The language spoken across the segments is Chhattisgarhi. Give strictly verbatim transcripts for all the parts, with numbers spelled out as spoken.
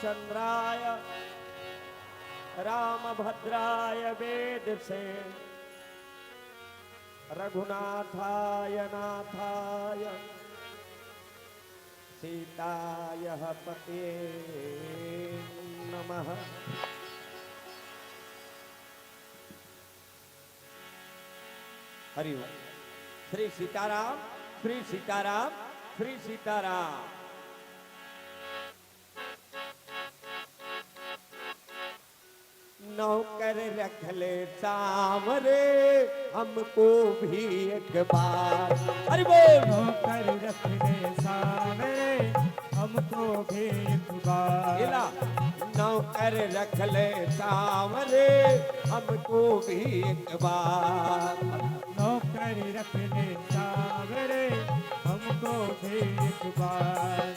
चंद्राय रामभद्राय वेद से रघुनाथाय नाथाय सीताय पते नमः। हरि ओम। श्री सीताराम, श्री सीताराम, श्री सीताराम। नौकर रख ले सांवरे हमको भी एक बार। हरि बोल। नौकर रख ले सांवरे हमको भी एक बार। इला। नौकर रख ले सांवरे हमको भी एक बार। नौकर रख ले सांवरे हमको भी एक बार।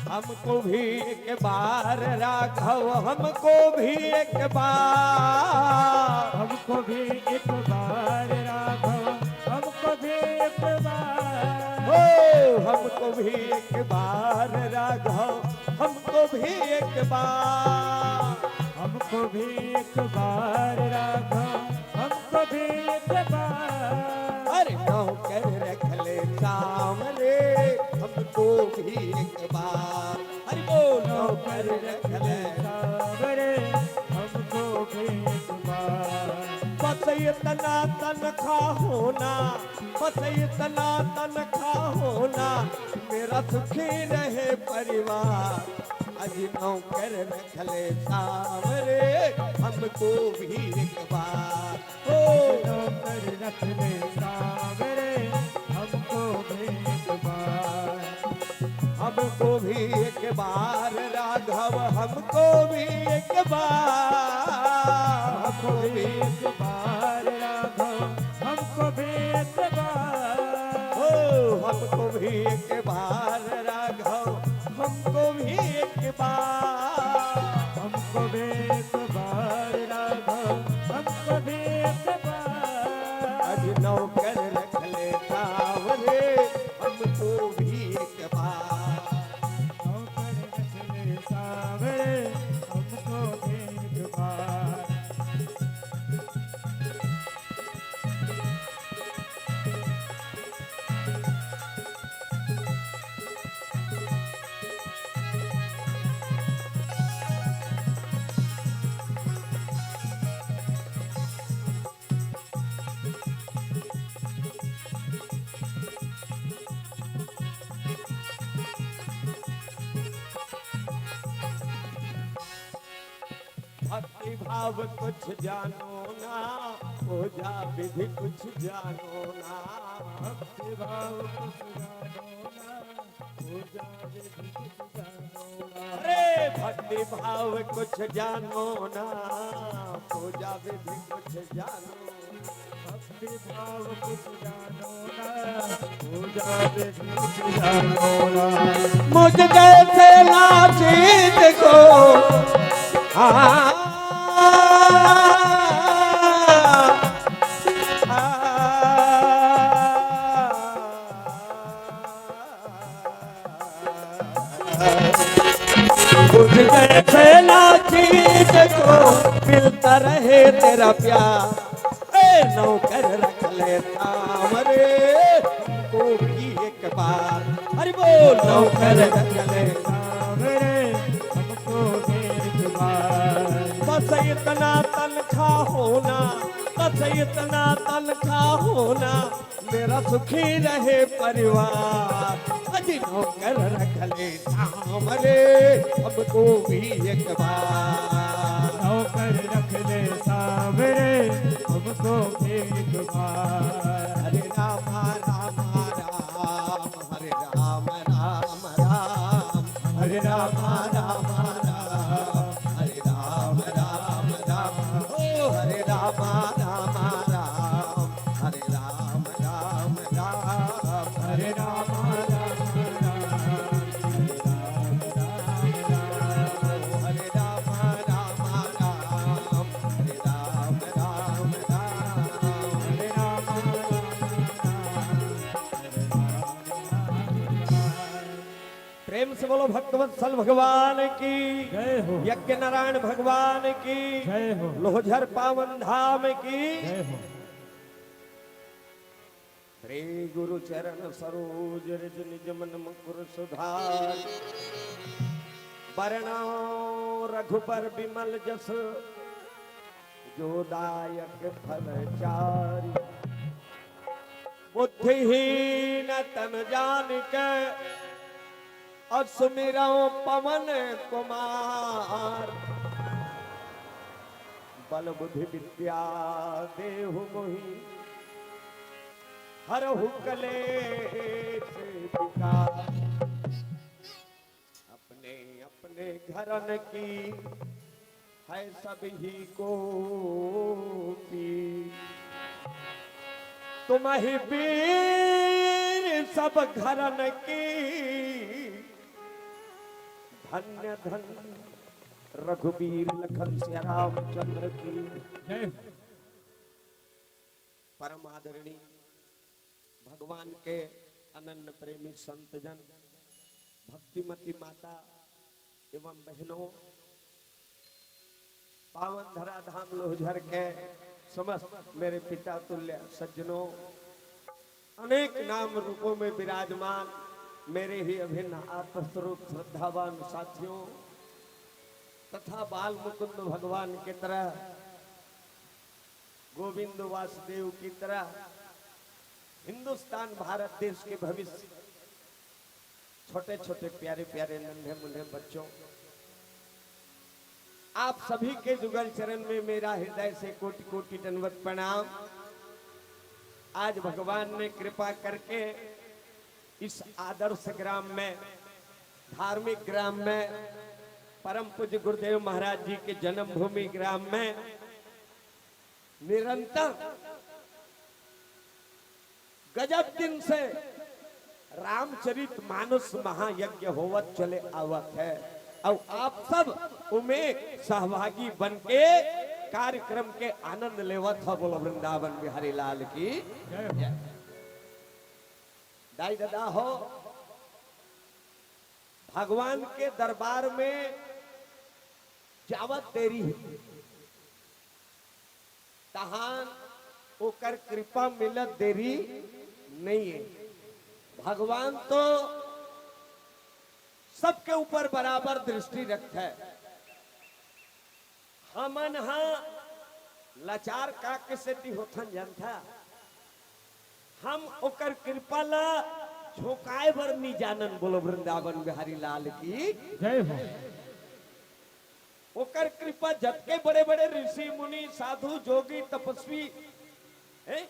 हमको भी एक बार राघव, हमको भी एक बार। हमको भी एक बार राघव, हमको भी एक बार। हो, हमको भी एक बार राघव, हमको भी एक बार। हमको भी एक बार राघव, हमको भी एक बार। अरे नौकर रख ले सांवरे, हमको भी एक बार। हरि बोल। नौकर रख ले सांवरे, हमको भी एक बार। बस इतना तनख्वाह होना, बस इतना तनख्वाह होना, मेरा सुखी रहे परिवार। अजी नौकर रख ले सांवरे, हमको भी एक बार। हो। नौकर रख ले सांवरे, हमको भी एक बार। हमको भी एक बार राघव, हमको भी एक बार। हमको भी एक बार राघव, हमको भी एक बार। हो, हमको भी एक बार राघव, हमको भी एक बार। हमको भी एक बार राघव, हमको भी एक बार। अजी नौकर रख ले सांवरे, हमको भी एक बार। नौकर रख ले सांवरे, हमको भी एक बार। भक्ति भाव कुछ जानो ना, पूजा विधि कुछ जानो ना। भक्ति भाव कुछ जानो ना, पूजा विधि कुछ जानो ना। अरे भक्ति भाव कुछ जानो ना, पूजा विधि कुछ जानो। भक्ति भाव कुछ जानो ना, पूजा विधि कुछ जानो ना। मुझ जैसे लाचित को, हाँ, हाँ। मुझ जैसे लाचित को मिलता रहे तेरा प्यार। ए नौकर रख ले सांवरे, हमको भी एक बार। हरि बोल। नौकर रख ले सांवरे, हमको भी एक बार। बस इतना तनख्वाह होना, बस इतना तनख्वाह होना, मेरा सुखी रहे परिवार। अजी नौकर रख ले सांवरे, हमको भी एक बार। नौकर रख ले सांवरे, हमको भी एक बार। हरे राम राम राम, हरे राम राम राम, हरे राम राम राम, हरे राम राम राम, ओ हरे राम राम राम। हरे राम राम राम, हरे राम राम राम, हरे राम राम राम, हरे राम राम राम, हरे राम राम राम, हरे राम राम राम। बोलो भक्तवत्सल भगवान की, जय हो। यज्ञ नारायण भगवान की, जय हो। लोहझर पावन धाम की। जय हो। श्री गुरु चरण सरोज रज निज मन मुकुर सुधार। बरनउँ रघुबर बिमल जस जो दायक फल चारि। बुद्धिहीन तन जानिके अस सुमिरउँ पवन कुमार। बल बुद्धि विद्या देहु मोहि हरहु कलेस विकार। अपने अपने घरन की है सबही को पीर। तुमहि बीर सब घरन की धन्य धन्य रघुबीर लखन सिया रामचंद्र की। जय हो। परम आदरणीय भगवान के अनन्य प्रेमी संतजन, भक्तिमती माता एवं बहनों, पावन धराधाम लोहझर के समस्त मेरे पिता तुल्य सज्जनों, अनेक नाम रूपों में विराजमान मेरे ही अभिन्न आत्मस्वरूप श्रद्धावान साथियों तथा बाल मुकुंद भगवान की तरह, गोविंद वासुदेव की तरह हिंदुस्तान भारत देश के भविष्य, छोटे छोटे प्यारे प्यारे नन्हे मुन्हे बच्चों, आप सभी के जुगल चरण में मेरा हृदय से कोटि कोटि दंडवत प्रणाम। आज भगवान ने कृपा करके इस आदर्श ग्राम में, धार्मिक ग्राम में, परम पूज्य गुरुदेव महाराज जी के जन्मभूमि ग्राम में निरंतर गजब दिन से रामचरित मानस महायज्ञ होवत चले आवत है। अउ आप सब उमे सहभागी बन के कार्यक्रम के आनंद लेवत हो। बोलो वृंदावन बिहारी लाल की। जय हो। दाई ददा हो, भगवान के दरबार में जावत देरी हे, तहान ओकर कृपा मिलत देरी नहीं है। भगवान तो सबके ऊपर बराबर दृष्टि रखता है। हमन हा लाचार का के सेती होथन जानथा, हम ओकर कृपा ला झोंकाए बर नी जानन। बोलो वृंदावन बिहारी लाल की। जय हो। ओकर कृपा जतके बड़े बड़े ऋषि मुनि साधु जोगी तपस्वी हैं,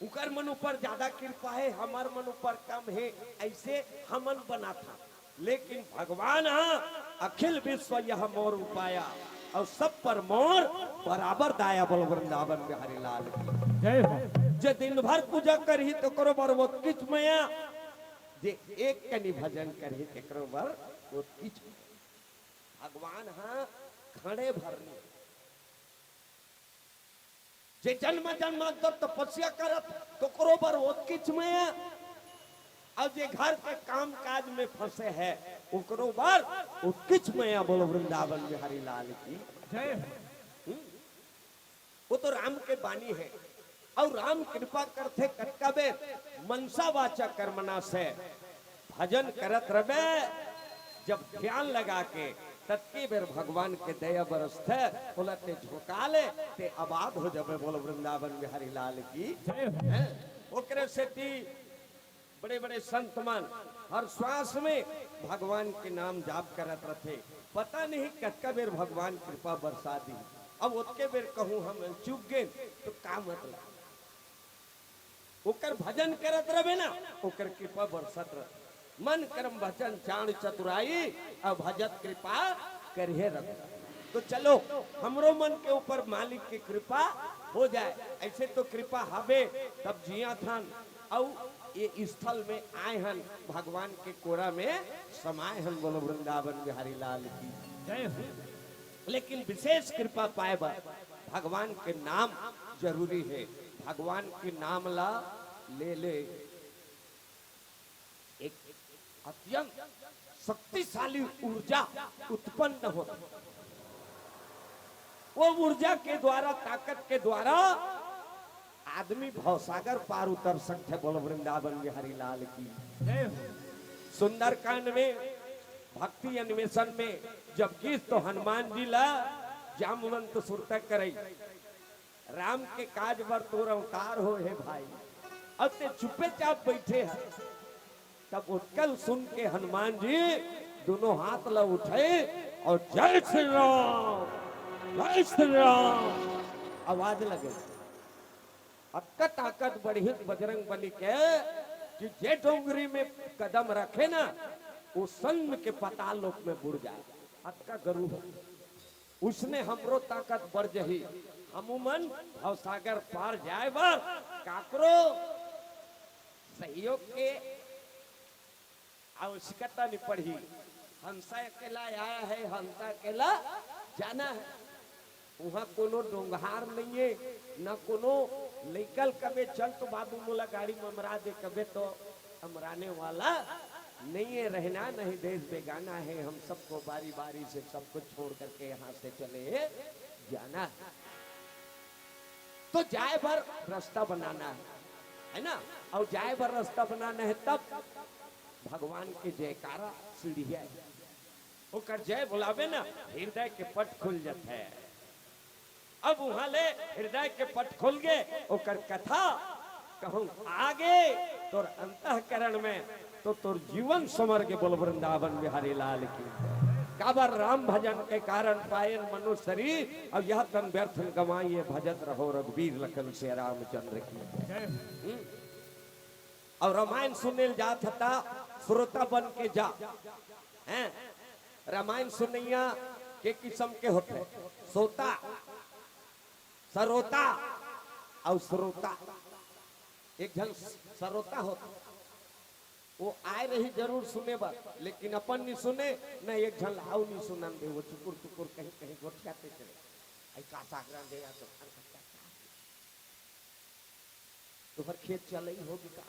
उकर मन ऊपर ज्यादा कृपा है, हमर मन ऊपर कम है, ऐसे हमन बनाथा। लेकिन भगवान हा अखिल विश्व यह मोर उपाया, अउ सब पर मोर बराबर दाया। बोल वृंदावन बिहारी लाल की। जय हो। जे दिन भर पूजा करही तेकरो बर ओतकीच मया, जे एक कनी भजन करही तेकरो बर ओतकीच मया। भगवान हा खड़े भरनी, जे जन्म जन्मांतर तपस्या करत तेकरो बर ओतकीच मया, अउ जे घर के काम काज में फंसे है ओकरो बर ओतकीच मया। बोलो वृंदावन बिहारी लाल की। जय हो। हम्म? वो तो राम के बानी है, अउ राम कृपा करथे कतका बेर मनसा वाचा कर्मना से। भजन करत रबे जब ध्यान लगा के, ततके बेर भगवान के दया बरसथे, ओला ते झोंका ले, ते आबाद हो जाबे। बोलो वृंदावन बिहारी लाल की। जय हो। हैं? ओकरे सेती बड़े बड़े संत मन हर श्वास में भगवान के नाम जाप करत रथे। पता नहीं कतका बेर भगवान कृपा बरसा दी। अब ओतके बेर कहूँ हम चूक गेन तो का मतलब? ओकर भजन करत रबे ना, ओकर कृपा बरसत रहे। मन कर्म वचन चाण चतुराई, अब भजत कृपा करिहे रघुराई। तो चलो, हमरो मन के ऊपर मालिक की कृपा हो जाए। ऐसे तो कृपा हवे, तब जिया थन, अउ ये स्थल में आए हन, भगवान के कोरा में समाए हन। बोलो वृंदावन बिहारी लाल की। जय हो। लेकिन विशेष कृपा पाए बर भगवान के नाम जरूरी है। भगवान के नाम ला ले ले, एक अत्यंत शक्तिशाली ऊर्जा उत्पन्न होथे। वो ऊर्जा के द्वारा, ताकत के द्वारा आदमी भवसागर पार उतर सकथे। बोलो वृंदावन बिहारी लाल की। सुंदरकांड में, भक्ति अन्वेषण में जब गिस तो हनुमान जी ला जामवंत सुरता करई, राम के काज बर तोर अवतार हो हे भाई, अब ते चुपे चाप बैठे ह। तब ओतका ल सुन के हनुमान जी दोनों हाथ ला उठाए और "जय श्री राम, जय श्री राम" आवाज लगे। अतका ताकत बढ़िस बजरंग बली के कि जे डोंगरी में कदम रखे ना, वो सन्न के पाताल लोक में बुड़ जाए। अतका गरु हो। उसने हमरो ताकत बढ़ जही। हमू मन भवसागर पार जाए बर काकरो सहयोग के आवश्यकता नहीं पड़ही। हंसा अकेला आया है, हंसा अकेला जाना है। वहाँ कोनो डोंगहार नहीं है, न कोनो लइका ल कबे, "चल तो बाबू मोला गाड़ी में अमरा दे," कबे तो अमराने वाला नहीं है। रहना नहीं देश बेगाना है, हम सबको बारी बारी से सब कुछ छोड़ करके यहाँ से चले जाना है। तो जाए बर रास्ता बनाना है, है ना? और जाए बर रास्ता बनाना है तब भगवान के जयकारा सीढ़िया है। ओकर जय बुलावे ना, हृदय के पट खुल जाता है। अब वहां ले हृदय के पट खोल गे, ओकर कथा कहूं आगे तोर अंतःकरण में, तो तोर जीवन संवर गे। बोल वृंदावन बिहारी लाल की। काबर राम भजन के कारण पायन मनुष्य शरीर, अब यह तन व्यर्थ न गवाइए, भजत रहो रघुबीर लखन से रामचंद्र की। हम्म। और रामायण सुने ल जात हता, श्रोता बन के जा, हैं? रामायण सुनैया के किस्म के होथे, सोता, सरोता और श्रोता। एक झन सरोता होथे, वो आए रही जरूर सुने बर, लेकिन अपन नहीं सुने, न एक झन ला अउ नहीं सुनन दे, वो चुकुर चुकुर कहीं कहीं गोठियाते चले। "आई का सागरन दे या तो, अरे का, का, का?" तोहर खेत चलई होगे का?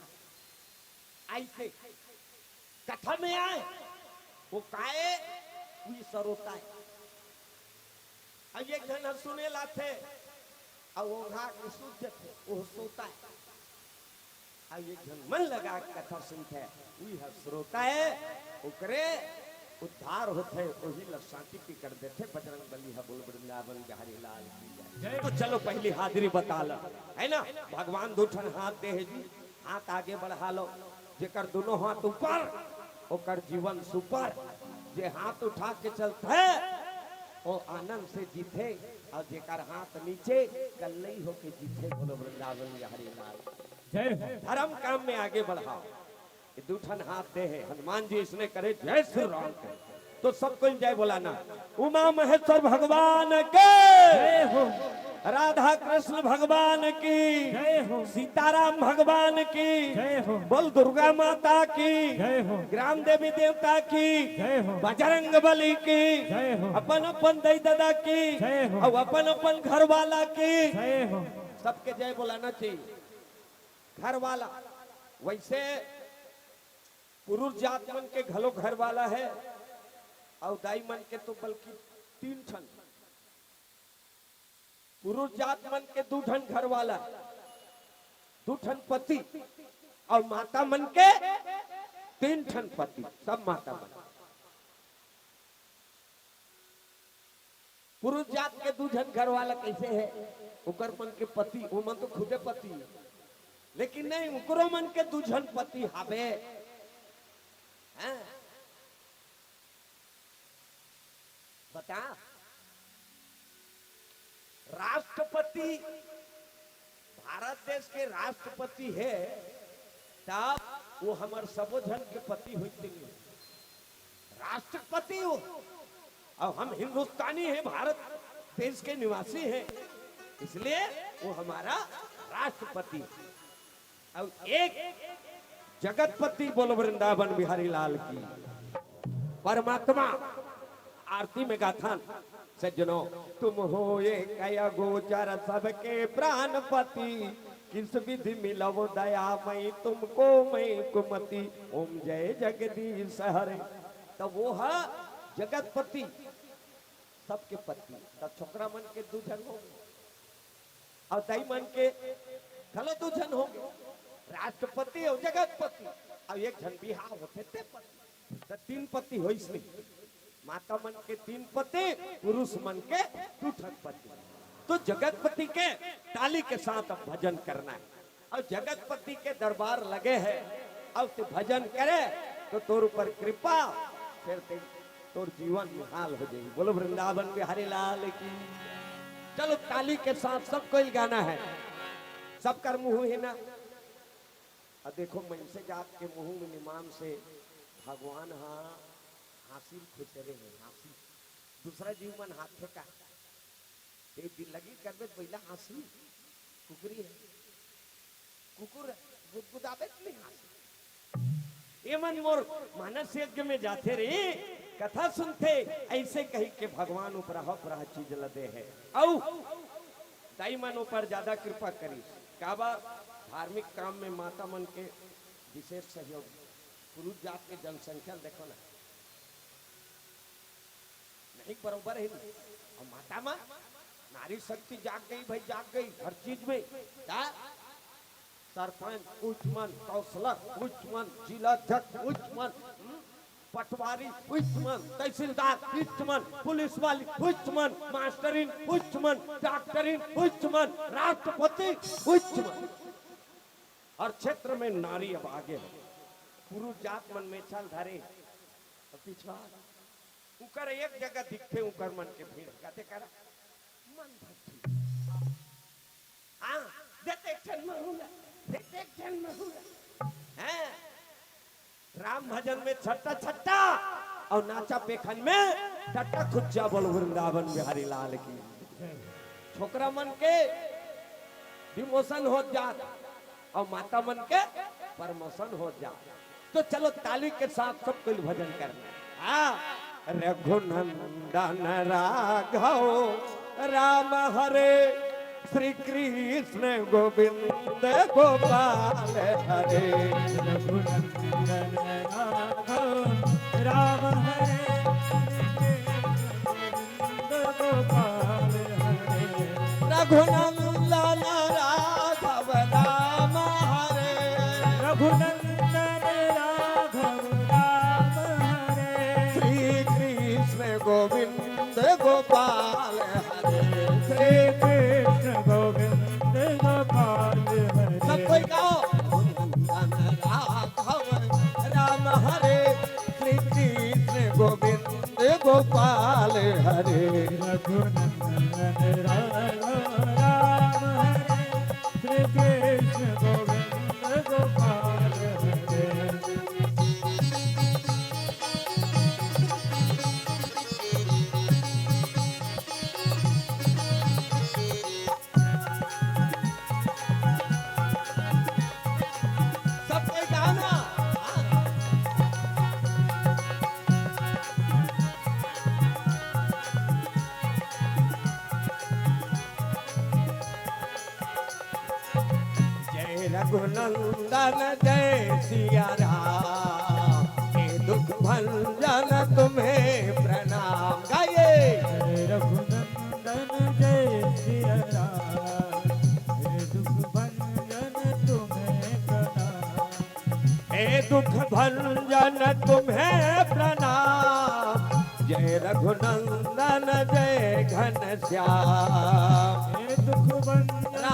ऐसे कथा में आए, वो काए, वो सरोता है। अब एक झन ह सुने लाथे, अब ओंघा के सुत जथे, वो सोता है। अब एक झन मन लगा के कथा सुनथे, वो ह श्रोता है, ओकरे उद्धार होथे, वही ल शांति की कर देथे बजरंग बली ह। बोल वृंदावन बिहारी लाल की जय। जय। तो चलो पहली हाजिरी बता लो, है ना? भगवान दू ठन हाथ दे हे जी, हाथ आगे बढ़ा लो। जेकर दोनों हाथ ऊपर, ओकर जीवन सुपर। जे हाथ उठा के चलथे, वो आनंद से जीथे, और जेकर हाथ नीचे, कल्लई होके जीथे। बोलो वृंदावन बिहारी लाल। जय हो। धर्म काम में आगे बढ़ाओ। ये दू ठन हाथ दे हे हनुमान जी, इसने करे जय श्री राम के, तो सब कोई जय बोलाना। उमा महेश्वर भगवान के, जय हो। राधा कृष्ण भगवान की, जय हो। सीताराम भगवान की, जय हो। बोल दुर्गा माता की, जय हो। ग्राम देवी देवता की, जय हो। बजरंग बली की, जय हो। अपन अपन दई ददा की, जय हो। और अपन अपन घर वाला की, जय हो। सबके जय बोलाना चाहिए। घर वाला, वैसे पुरुष जात मन के घलो घर वाला है, और दाई मन के तो बल्कि तीन ठन। पुरुष जात मन के दू ठन घर वाला, दू ठन पति, और माता मन के तीन ठन पति, सब माता मन। पुरुष जात के दू झन घर वाला कैसे है? ओकर मन के पति, वो मन तो खुदे पति है, लेकिन नहीं, ओकरो मन के दू झन पति हावे। हैं? बता, राष्ट्रपति, भारत देश के राष्ट्रपति है, तब वो हमर सबो झन के पति होते नहीं। राष्ट्रपति हो, और हम हिंदुस्तानी हैं, भारत देश के निवासी हैं, इसलिए वो हमारा राष्ट्रपति। और एक जगतपति, बोलो वृंदावन बिहारी लाल की। परमात्मा आरती में गाथन, सज्जनों, तुम हो एक अगोचर सबके प्राणपति, किस विधि मिलव दया मई तुमको मई कुमति, ओम जय जगदीश हरे। त वो ह जगतपति, सबके पति। त छोकरा मन के दू झन हो गे, अउ दाई मन के घलो दू झन हो गे, राष्ट्रपति अउ जगतपति, अउ एक झन बिहाव होथे ते पति। त तीन पति होइस नहीं। माता मन के तीन पति, पुरुष मन के दू ठन पति। तो जगतपति के ताली के साथ अब भजन करना है। अउ जगतपति के दरबार लगे हे, अउ ते भजन करे, तो तोर ऊपर कृपा, फिर ते, तोर जीवन निहाल हो जाही। बोलो वृंदावन बिहारी लाल की। चलो, ताली के साथ सब कोई गाना है, सबकर मुंह हे ना। अब देखो, मइनसे जात के मुंह में निमाम से भगवान हा हासिल खुसरे हे, हासिल। दूसरा जीव मन हाथे का ते दिल लगी करबे त बइला हांसी, कुकरी हे, कुकुर हे, गुदगुदाबे त नहीं हांसी। ये मन मोर मानस यज्ञ में जाथे रे, कथा सुनथे, ऐसे कही के भगवान उपराह उपराह चीज ल दे हे। अउ दाई मन ऊपर ज्यादा कृपा करी। काबर? धार्मिक काम में माता मन के विशेष सहयोग। कुरुद जात के जनसंख्या ल देखो ना, नहीं बरोबर हे ना। अउ माता मन, नारी शक्ति जाग गई भाई, जाग गई हर चीज में। का? सरपंच उच्च मन, काउंसलर उच्च मन, जिला अध्यक्ष उच्च मन, हम्म? पटवारी उच्च मन, तहसीलदार उच्च मन, पुलिस वाली उच्च मन, मास्टरिन उच्च मन, डॉक्टरिन उच्च मन, राष्ट्रपति उच्च मन। हर क्षेत्र में नारी अब आगे हे। पुरुष जात मन मेछा ल धरे, अब पिछवा उकर एक जगह दिखथे, उकर मन के भीड़। कथे करा मन भक्ति। हाँ, देते एक ठन महुआ, देते एक ठन महुआ। हैं? राम भजन में छट्टा छट्टा अउ नाचा पेखन में टट्टा खुच्चा। बोल वृंदावन बिहारी लाल की। छोकरा मन के डिमोशन हो जात अउ माता मन के प्रमोशन हो जात। तो चलो, ताली के साथ सब कोई भजन करना। हाँ। रघुनंदन राघव राम हरे, श्री कृष्ण गोविंद गोपाल हरे। रघुनंदन राघव राम हरे, श्री कृष्ण गोविंद गोपाल हरे। रघुनंदन राघव राम हरे। रघुनंदन राघव राम हरे। श्री कृष्ण गोविंद गोपाल हरे। श्री कृष्ण गोविंद गोपाल हरे। सब कोई गाओ। रघुनंदन राघव राम हरे। श्री कृष्ण गोविंद गोपाल हरे। रघुनंदन राघव राम हरे, श्री कृष्ण गोविंद गोपाल हरे। सब कोई गाओ ना। जय रघुनंदन जय सिया राम, हे दुख भंजन तुम्हें प्रणाम। गाइए। जय रघुनंदन जय सिया राम, हे दुख भंजन तुम्हें प्रणाम। हे दुख भंजन तुम्हें प्रणाम, जय रघुनंदन जय घनश्याम। हे दुख भंजन,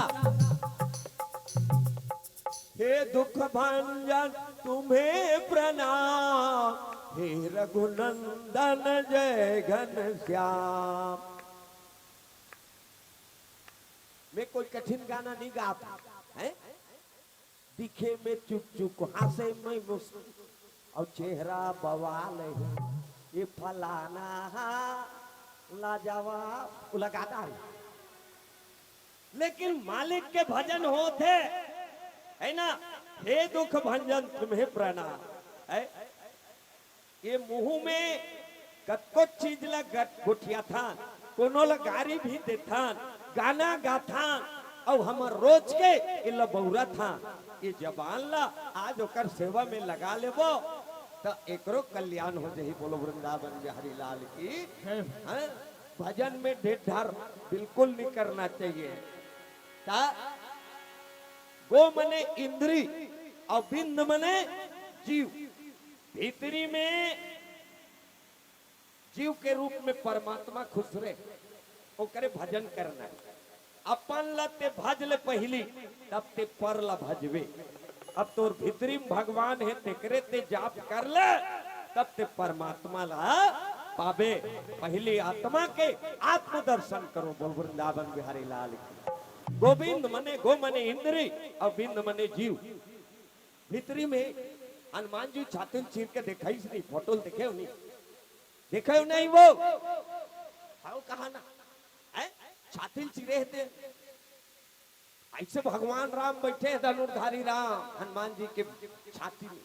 हे दुख भंजन तुम्हें प्रणाम, हे रघुनंदन जय घनश्याम। मैं कोई कठिन गाना नहीं गाता, हैं? दिखे में चुक चुक, हंसे में मुस्क, अउ चेहरा बवाल हे। ये फलाना हा लाजवाब, वो लगाता है। लेकिन मालिक के भजन होत हे, है ना? हे दुख भंजन तुम्हें प्रणाम, है? ये मुंह में कतको चीज ला गट-, गोठियाथन, कोनो ला गारी भी देथन, गाना गाथन, अउ हमर रोज के एला बउरथन। ये जबान ला आज ओकर सेवा में लगा लेबो, त एकरो कल्याण हो जाही। बोलो वृंदावन बिहारी लाल की। हैं? भजन में ढेर ढार बिल्कुल नहीं करना चाहिए। त गो मने इंद्री और बिंद मने जीव। भीतरी में जीव के रूप में परमात्मा खुसरे, ओकरे भजन करना है। अपन ला ते भज ले पहिली, तब ते पर ला भजबे। अब तोर भीतरी में भगवान हे, तेकरे ते जाप कर ले, तब ते परमात्मा ला पाबे। पहिली आत्मा के आत्मदर्शन करो। बोल वृंदावन बिहारी लाल की। गोविंद मने गो मने इंद्री और बिंद मने जीव। भीतरी में हनुमान जी छाती ल चीर के देखाइस नहीं, फोटो ल देखे हो नहीं? देखे हो नहीं वो? हाउ कहा ना? हैं? छाती ल चीरे हे ते। ऐसे भगवान राम बैठे हैं, धनुर्धारी राम, हनुमान जी के छाती में।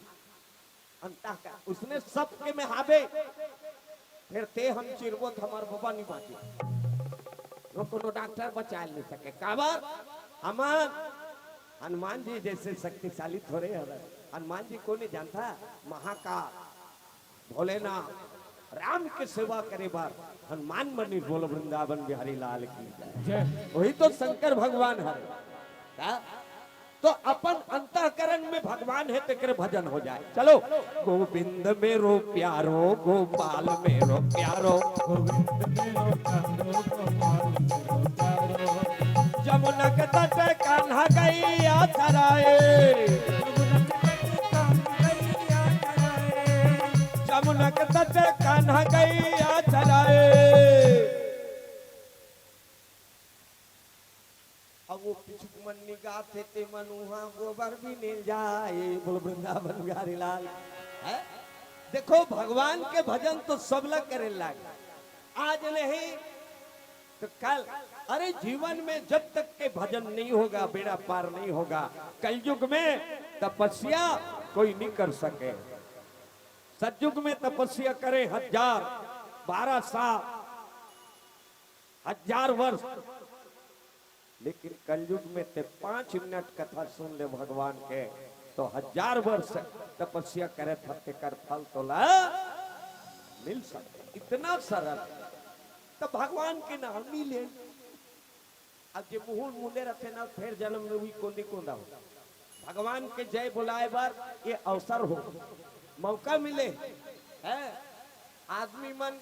अंतः का, उसने सबके में हावे। फिर ते हम चिरबो त हमर बबा नहीं बाँचे। वो कोनो डॉक्टर बचा नहीं सके। काबर? हमन हनुमान जी जैसे शक्तिशाली थोड़े हवे। हनुमान जी को नहीं जानता? महाकाल, भोलेनाथ, राम के सेवा करे बर हनुमान बनिस। बोलो वृंदावन बिहारी लाल की जय। जय। वही तो शंकर भगवान हरे। का? तो अपन अंतःकरण में भगवान हे, तेकरे भजन हो जाए। चलो। गोविंद मेरो प्यारो, गोपाल मेरो प्यारो। गोविंद मेरो प्यारो, गोपाल मेरो प्यारो। जमुना के तट कान्हा गैया चराए। जमुना के तट कान्हा गैया चराए। अब वो पिछुक मन निगाह थे, ते मन उहाँ गोबर भी नहीं जाए। बोल वृंदावन बिहारी लाल। है? देखो, भगवान के भजन तो सबला करे लागे, आज नहीं तो कल। अरे, जीवन में जब तक के भजन नहीं होगा, बेड़ा पार नहीं होगा। कलयुग में तपस्या कोई नहीं कर सके। सतयुग में तपस्या करे हजार, बारह साल, हजार वर्ष, लेकिन कलयुग में ते पाँच मिनट कथा सुन ले भगवान के, तो हजार वर्ष तपस्या करे, तेकर फल तोला मिल सकते। इतना सरल। तो भगवान के नाम नहीं ले। अब जे मुहुल मुंदे रहते ना, फेर जन्म में भी कोनी कोंदा हो। भगवान के जय बुलाए बर ये अवसर हो, मौका मिले है। आदमी मन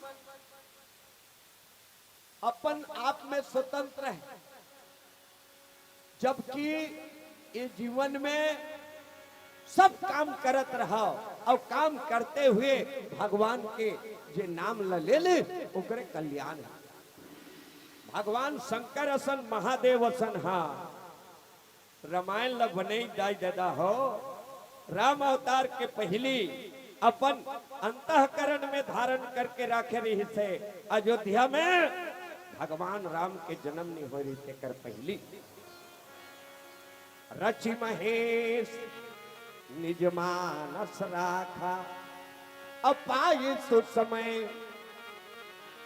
अपन आप में स्वतंत्र है, जबकि ये जीवन में सब काम करत रहो और काम करते हुए भगवान के जे नाम ल ले ले, ओकरे कल्याण है। भगवान शंकर असन, महादेव असन हा रामायण ल बनई दाई ददा हो। राम अवतार के पहिली अपन अंतःकरण में धारण करके राखे रहिस हे। अयोध्या में भगवान राम के जन्म नहीं होय रहिस, तेकर पहिली रचि महेश निज मानस राखा, अब पाए सुसमय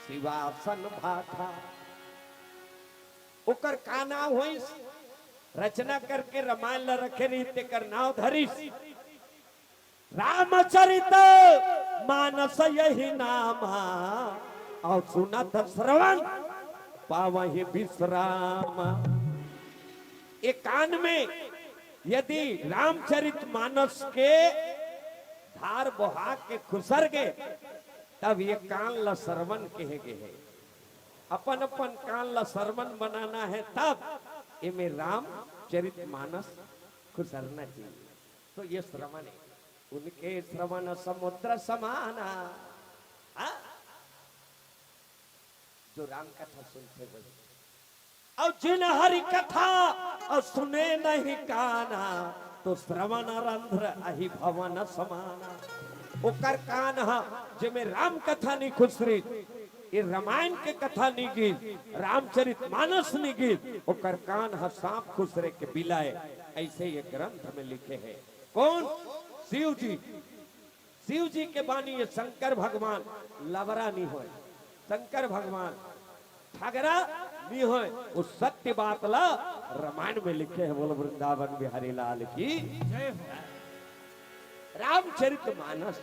सिवासन भाखा। ओकर का नाव होइस? रचना करके रामायण ल रखे रहिस, तेकर नाव धरिस रामचरित मानस यही नामा, और सुनत श्रवण पावहि विश्राम। ए कान में यदि रामचरित मानस के धार बोहा के खुसर गे, तब ये कान ल श्रवण कहे गे हे। अपन अपन कान ल श्रवण बनाना है, तब एमे रामचरित मानस खुसरना चाहिए। तो ये श्रवण है, उनके श्रवण समुद्र समाना। हाँ? जो राम कथा सुनते वही। और जिन हरि कथा और सुने नहीं काना, तो श्रवण रंध्र अहि भवन समाना। ओकर कान ह, जेमे राम कथा नहीं खुसरी, ये रामायण के कथा नहीं गिस, रामचरित मानस नहीं गिस, ओकर कान ह सांप खुसरे के बिलाए। ऐसे ये ग्रंथ में लिखे हैं। कौन? शिव जी। शिव जी के बानी ये शंकर भगवान लबरा नहीं होय, शंकर भगवान ठगरा नहीं होय। वो सत्य बात ला रामायण में लिखे हैं। बोलो वृंदावन बिहारी लाल की। जय हो। रामचरित मानस।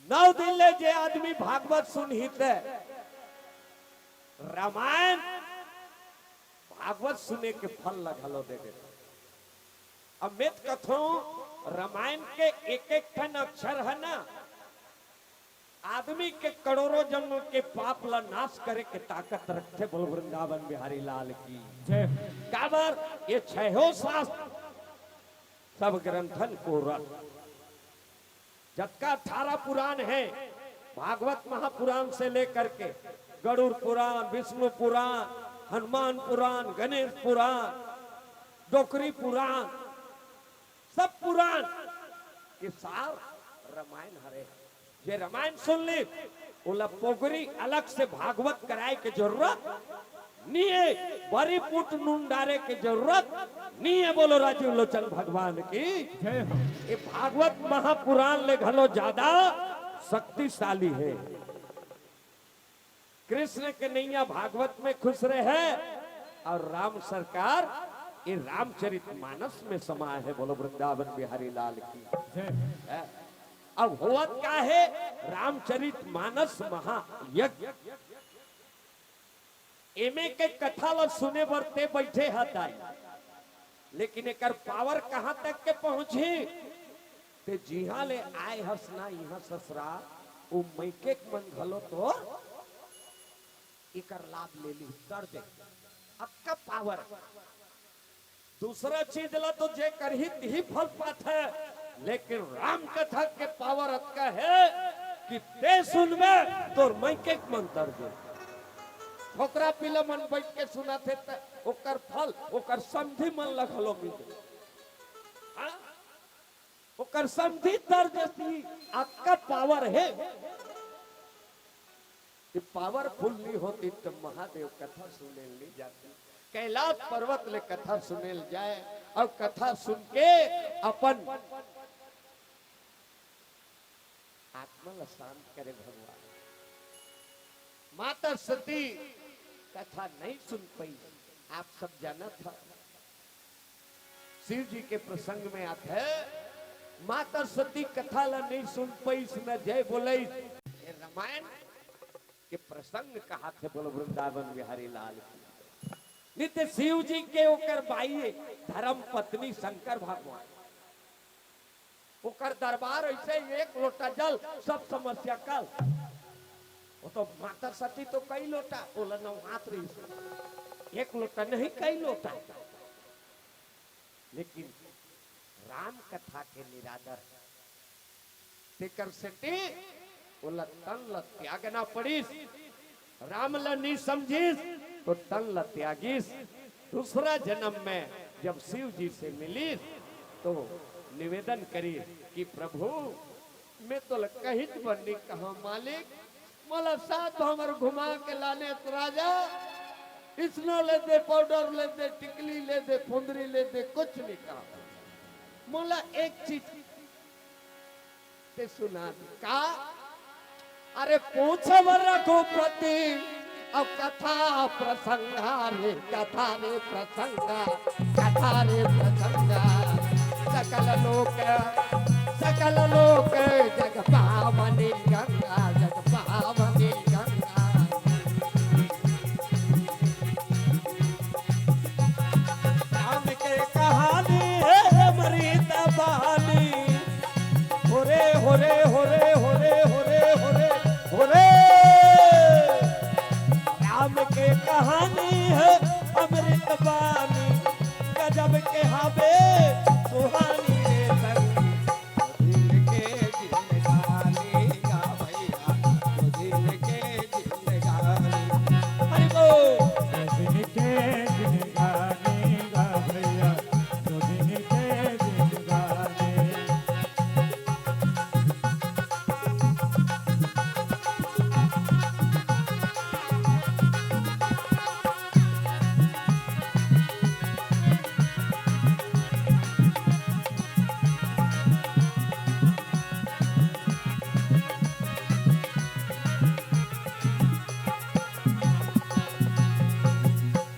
नौ दिन ले जे आदमी भागवत सुनही ते रामायण भागवत सुने के फल ल घलो दे देथे। अब मैं त कथों, रामायण के एक एक ठन अक्षर है ना, आदमी के करोड़ों जन्म के पाप ल नाश करे के ताकत रखथे। बोल वृंदावन बिहारी लाल की जय। काबर ये छहो शास्त्र सब ग्रंथन को रख, जतका अठारह पुराण है, भागवत महापुराण से लेकर के गरुड़ पुराण, विष्णु पुराण, हनुमान पुराण, गणेश पुराण, डोकरी पुराण, सब पुराण के सार रामायण हरे। जे रामायण सुन ली, ओला पोगरी अलग से भागवत कराए के जरूरत नी है, बरी पुट नून डारे के जरूरत नी है। बोलो राजीव लोचन भगवान की। जय हो। ये भागवत महापुराण ले घलो ज्यादा शक्तिशाली है। कृष्ण के नैया भागवत में खुश रहे और राम सरकार ये रामचरित मानस में समाये है। बोलो वृंदावन बिहारी लाल की। जय। है? अब होवत का है? रामचरित मानस महायज्ञ। एमे के कथा ल सुने बर ते बैठे ह दाई, लेकिन एकर पावर कहाँ तक के पहुंची? ते जिहां ले आए हस ना इहां ससुरा, उ मइके के मन घलो तोर एकर लाभ ले ली, दर्द अक्का पावर। दूसरा चीज ला तो जे करही तिही फल पाथे, लेकिन राम कथा के पावर अतका है कि ते सुनबे तोर मइके के मन तर दे। छोकरा पिला मन बैठ के सुनाथे त ओकर फल, ओकर समधी मन ला घलो मिले। हाँ? ओकर समधी तर जैसी अतका पावर है। ये पावरफुल नहीं होती तो महादेव कथा सुने नहीं जाती। कैलाश पर्वत ले कथा सुने ल जाए और कथा सुन के अपन आत्मा ला शांत करे भगवान। माता सती कथा नहीं सुन पाई, आप सब जानत ह। शिव जी के प्रसंग में आथे, माता सती कथा ला नहीं सुन पाइस, न जय बोलइस। ये रामायण के प्रसंग कहाथे, बोलो वृंदावन बिहारी लाल की। नित्य शिव जी के ओकर बाई धर्म पत्नी शंकर भगवान, ओकर दरबार ऐसे एक लोटा जल सब समस्या कल। वो तो माता सती तो कई लोटा, ओला नौ हाथ रही, एक लोटा नहीं कई लोटा। लेकिन राम कथा के निरादर, तेकर सेती ओला तन ल त्यागना पड़िस। राम ल नी समझिस तो तन ल त्यागिस। दूसरा जन्म में जब शिव जी से मिलिस तो निवेदन करिस कि प्रभु, मैं तो कहित बन्नी कहा मालिक, मोला सात भंवर घुमा के लाने त राजा, इसनो ले दे, पाउडर ले दे, टिकली ले दे, फुंदरी ले दे, कुछ नहीं कहा। मोला एक चीज ते सुना दे। का? अरे पूछव रघुपति अब कथा प्रसंगा रे, कथा रे प्रसंगा, कथा रे प्रसंगा। सकल लोक, सकल लोक जग पावनी गंगा, जग पावनी गंगा। राम के कहानी है अमृत बानी। होरे, होरे, होरे, होरे, होरे, होरे, होरे। राम के कहानी है अमृत बानी। गजब के हवे सुहानी रे संगी। दिन के जिंदगानी गा भैया, दिन के जिंदगानी। हरि बोल। दिन के जिंदगानी गा भैया, दिन के जिंदगानी।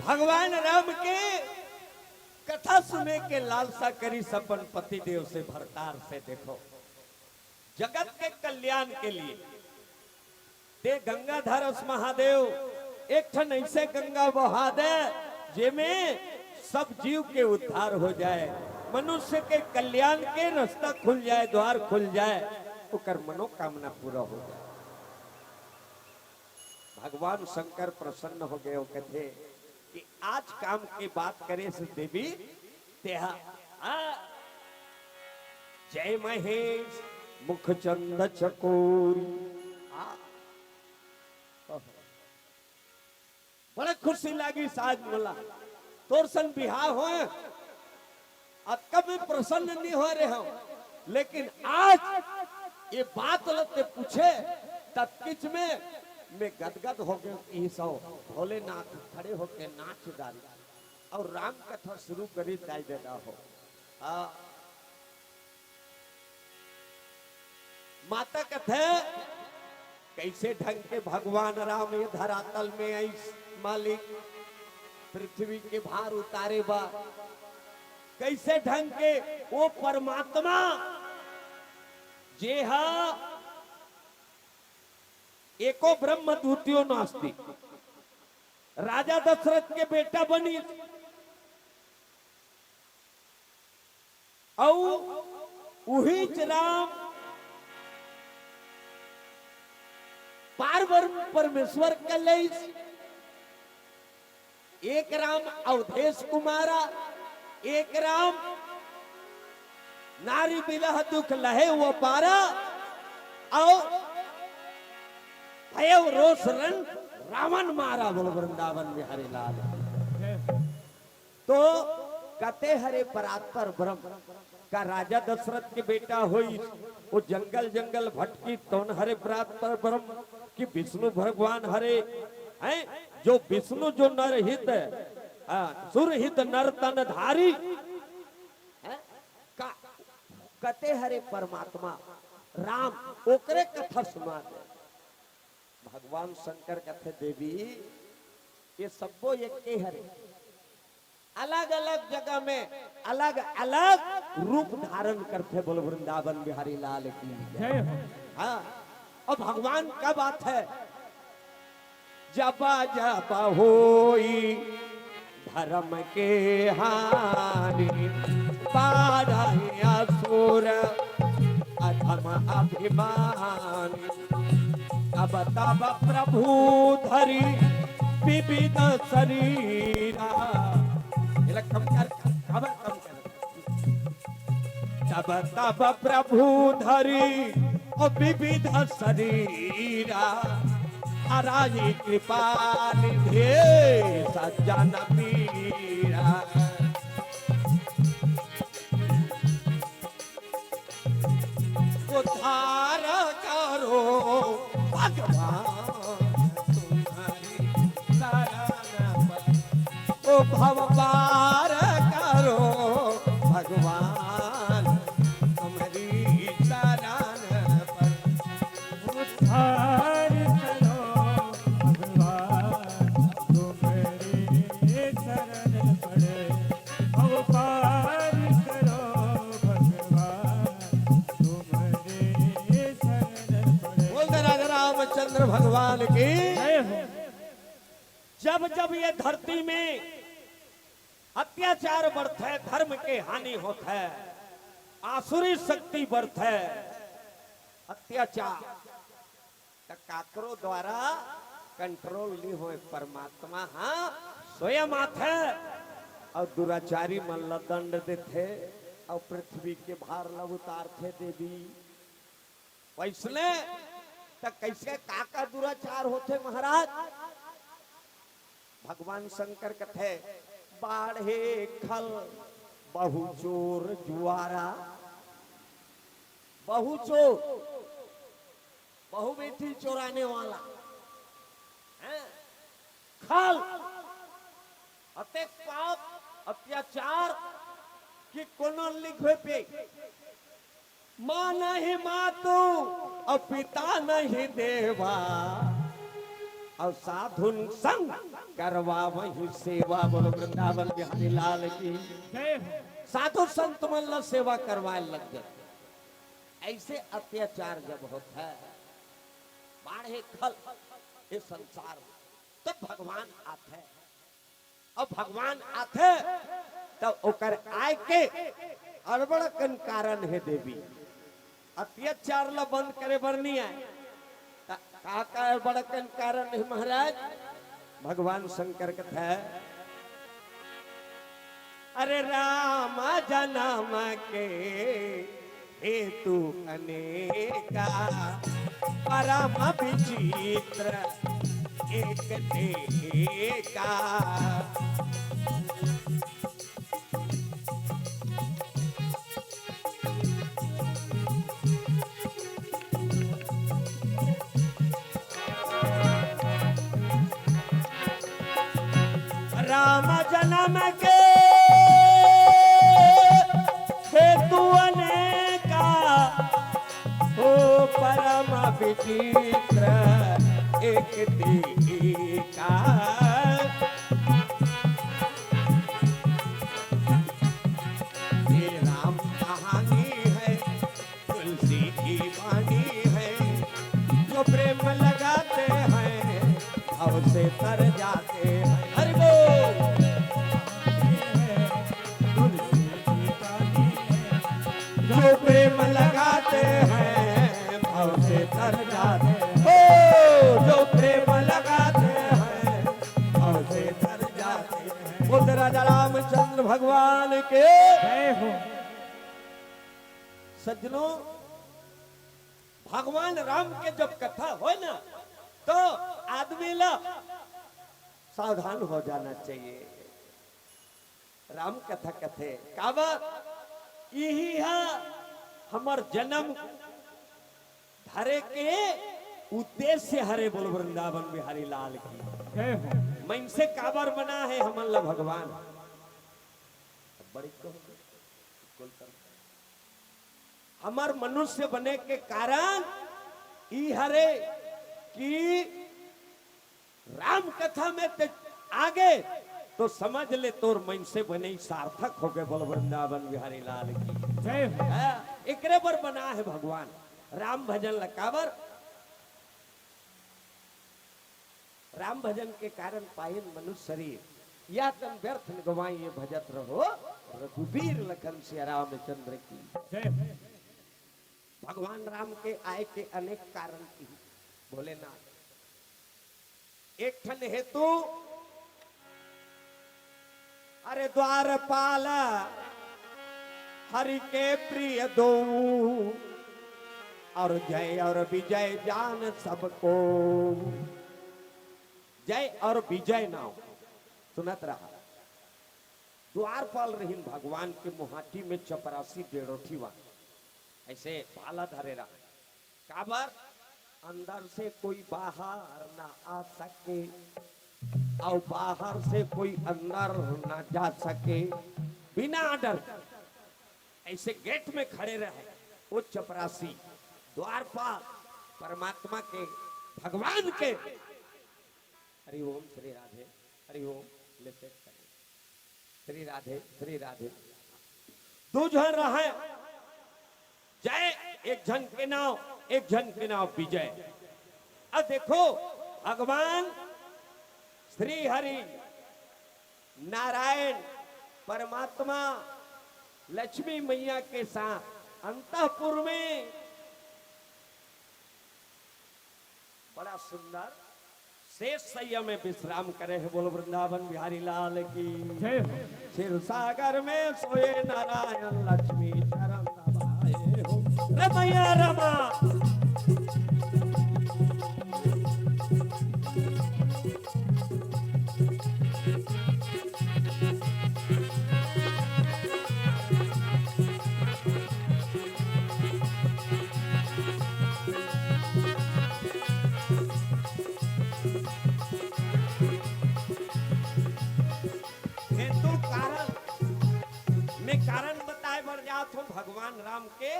भगवान राम के कथा सुने के लालसा करिस अपन पतिदेव से, भरतार से। देखो, जगत के कल्याण के लिए ते गंगाधर अस महादेव एक ठन ऐसे गंगा बहा दे, जेमे सब जीव के उद्धार हो जाए, मनुष्य के कल्याण के रास्ता खुल जाए, द्वार खुल जाए, ओकर मनोकामना पूरा हो जाए। भगवान शंकर प्रसन्न हो गए, वो कहते कि आज काम के बात करे से देवी तेहा, आ, जय महेश मुखचंद चकोरी। आ, ओहो। बड़ा खुशी लागी साज मोला, तोर संग बिहाव होए, अतका मैं प्रसन्न नहीं हो रहे हूँ, लेकिन आज ये बात ल ते पूछे, ततकिच में मैं गदगद हो गए कि सो भोलेनाथ खड़े होके नाच डारी और राम कथा शुरू करी दाई ददा हो। हाँ। माता कथे, कैसे ढंग के भगवान राम ये धरातल में आइस मालिक, पृथ्वी के भार उतारे बा, कैसे ढंग के वो परमात्मा जे हा एको ब्रह्म द्वितीयो नास्ति, राजा दशरथ के बेटा बनिस, अउ उहीच राम पार ब्रह्म परमेश्वर कहलाइस। एक राम अवधेश कुमारा, एक राम नारी बिरह दुख लहे वो पारा, अउ भयउ रोष रंग रावण मारा। बोल वृंदावन बिहारी लाल। तो कते हरे परात्पर ब्रह्म का राजा दशरथ के बेटा होइस, वो जंगल जंगल भटकी, तौन हरे परात्पर ब्रह्म कि विष्णु भगवान हरे, हैं, जो विष्णु जो नर हित, आ, सुर हित नर तन धारी, हैं, का, कते हरे परमात्मा राम, ओकरे कथा सुना दे। भगवान शंकर कथे, देवी, ये सब्बो एके हरे, अलग-अलग जगह में अलग-अलग रूप धारण करथे। बोल वृंदावन बिहारी लाल की जय। जय हो। हाँ, अब भगवान का बात है, जब जब होई धर्म के हानि, बाढ़े असुर अधम अभिमानी। तब तब प्रभु धरी विविध शरीरा। ये ला कम कर, अब कम कर। तब तब प्रभु धरी ओ विविध शरीरा, हराई कृपा निधे सज्जन पीरा। उद्धार करो भगवान तुम्हारी शरण पर। ओ भव पार करो भगवान तुम्हारी शरण पर। उद्धार करो भगवान तुम्हारी शरण पड़े। भव पार करो भगवान तुम्हारे शरण पड़े। बोल दे राजा रामचंद्र भगवान की। जय हो। जब जब ये धरती में अत्याचार बढ़थे, धर्म के हानि होथे, आसुरी शक्ति बढ़थे, अत्याचार त काकरो द्वारा control नहीं होए, परमात्मा हा स्वयं आथे अउ दुराचारी मन ला दंड देथे अउ पृथ्वी के भार ला उतारथे देवी। वैसने त कैसे का का दुराचार होथे महाराज? भगवान शंकर कथे, बाढ़े खल बहु चोर जुआरा। बहु चोर, बहु बेटी चोराने वाला, हैं? खल, अतेक पाप, अत्याचार कि कोनो लिखवे पे, माँ नहीं मातु अउ पिता नहीं देवा, अउ साधुन संग करवावही सेवा। बोलो वृंदावन बिहारी लाल की। जय हो। साधु संत मन ला सेवा करवाए लग गए। ऐसे अत्याचार जब होथे, बाढ़े खल ये संसार में, तब भगवान आथे। अउ भगवान आथे, तब ओकर आय के अड़बड़ कन कारण हे देवी। अत्याचार ला बंद करे बर नइ आय, त का का अड़बड़ कन कारण हे महाराज? भगवान शंकर कथे, अरे राम जनम के हेतु अनेका, परम विचित्र एक देखा। राम जनम के हेतु अनेका, ओ परम विचित्र एक देखा। ये राम कहानी है, तुलसी की वाणी है, जो प्रेम लगाते हैं, भाव से तर जाते हैं। हरि बोल। तुलसी की वाणी है, जो प्रेम लगाते हैं, भाव से तर जाते हैं। ओ, जो प्रेम लगाते हैं, भाव से तर जाते हैं। बोल राजा रामचंद्र भगवान के। जय हो। सज्जनों, भगवान राम के जब कथा होय ना, तो आदमी ला सावधान हो जाना चाहिए। राम कथा कथे, काबर? इही हा हमर जन्म धरे के उद्देश्य हरे। बोल वृंदावन बिहारी लाल की। जय हो। मनसे काबर बना हे हमन ला भगवान? बड़ी कहो, कुल कर। हमर मनुष्य बने के कारण ई हरे कि राम कथा में ते आगे तो समझ ले, तोर मनसे बने सार्थक हो गए। बोल वृंदावन बिहारी लाल की। जय हो। हाँ, एकरे बर बना हे भगवान राम भजन ला। काबर? राम भजन के कारण पाइन मनुष्य शरीर, या तन व्यर्थ न गवाई, ये भजत रहो रघुवीर लखन सिया रामचंद्र की। जय हो। भगवान राम के आय के अनेक कारण की। भोलेनाथ, एक ठन हेतु, अरे द्वारपाल हरि के प्रिय दो, और जय और विजय जान सबको। जय और विजय नाव सुनत रहा। द्वारपाल रहिन भगवान के मुहाटी में चपरासी डेढ़ोठी वा, ऐसे भाला धरे रहा। काबर? अंदर से कोई बाहर ना आ सके, अउ बाहर से कोई अंदर ना जा सके, बिना डर ऐसे गेट में खड़े रहे। वो चपरासी, द्वारपाल, परमात्मा के, भगवान के। हरि ओम, श्री राधे, हरि ओम, ले सेट करें। श्री राधे, श्री राधे। दू झन रहय, जय एक झन के नाव, एक झन के नाव विजय। अब देखो, भगवान श्री हरि नारायण परमात्मा लक्ष्मी मैया के साथ अंतःपुर में बड़ा सुंदर शेष सैया में विश्राम करे हे। बोल वृंदावन बिहारी लाल की। जय हो। क्षीर सागर में सोए नारायण लक्ष्मी चरण दबाए हो। रे मैया रमा। हेतु कारण, मैं कारण बताए बर जात हूँ। भगवान राम के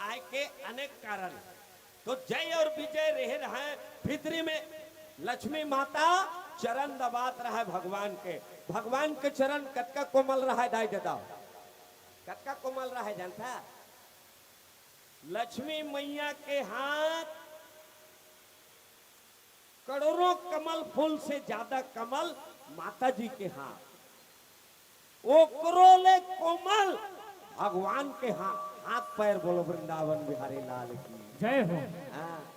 आय के अनेक कारण। तो जय और विजय रहे रहय, भीतरी में लक्ष्मी माता चरण दबात रहय भगवान के। भगवान के चरण कतका कोमल रहय दाई ददा, कतका कोमल रहय जानथा? लक्ष्मी मैया के हाथ करोड़ों कमल फूल से ज्यादा कमल माता जी के हाथ, ओकरो ले कोमल भगवान के हाथ। हाथ पैर बोलो वृंदावन बिहारी लाल की। जय हो। हाँ।